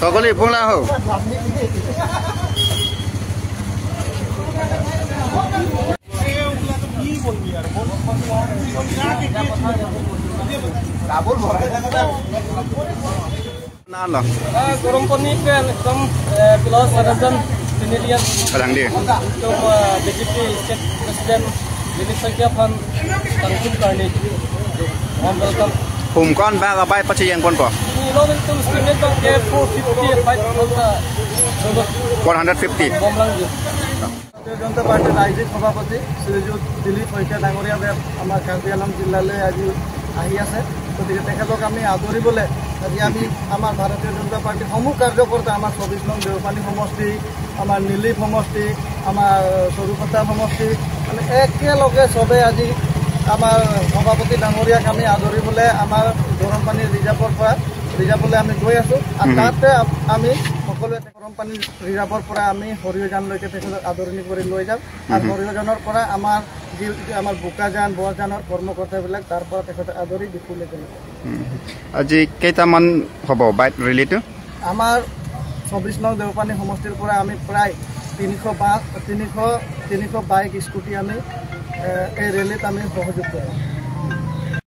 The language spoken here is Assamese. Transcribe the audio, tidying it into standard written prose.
সকলে ফোন আহো। গৰম পানি একদম plus BJP state president Dilip Saikia ফান কাৰণে welcome. Hum kon ba ga bai pachi yang kon ko 450 ভাৰতীয় জনতা পাৰ্টীৰ ৰাজ্যিক সভাপতি শ্ৰীযুত দিলীপ শইকীয়া ডাঙৰীয়া আমাৰ কাৰ্বি আংলং জিলালৈ আজি আহি আছে। গতিকে তেখেতক আমি আদৰিবলৈ আজি আমি আমাৰ ভাৰতীয় জনতা পাৰ্টীৰ সমূহ কাৰ্যকৰ্তা, আমাৰ 24 নং দেওপানী সমষ্টি, আমাৰ নীলিপ সমষ্টি, আমাৰ সৰুপথাৰ সমষ্টি, মানে একেলগে চবে আজি আমাৰ সভাপতি ডাঙৰীয়াক আমি আদৰিবলৈ আমাৰ গৰমপানী ৰিজাৰ্ভৰ পৰা ৰিজাৰ্ভলৈ আমি গৈ আছোঁ। আৰু তাতে আমি সকলোৱে গৰমপানী ৰিজাৰ্ভৰ পৰা আমি সৰিয়হজানলৈকে তেখেতক আদৰণি কৰি লৈ যাম। আৰু সৰিয়হজানৰ পৰা আমাৰ যি আমাৰ বোকাজান বৰজানৰ কৰ্মকৰ্তাবিলাক তাৰ পৰা তেখেতক আদৰি ডিপুলৈকে লৈ যাম। আজি কেইটামান হ'ব বাইক ৰেলীটো? আমাৰ 24 নং দেওপানী সমষ্টিৰ পৰা আমি প্ৰায় 300 বাইক স্কুটি আমি এই ৰেলীত আমি সহযোগ কৰিম।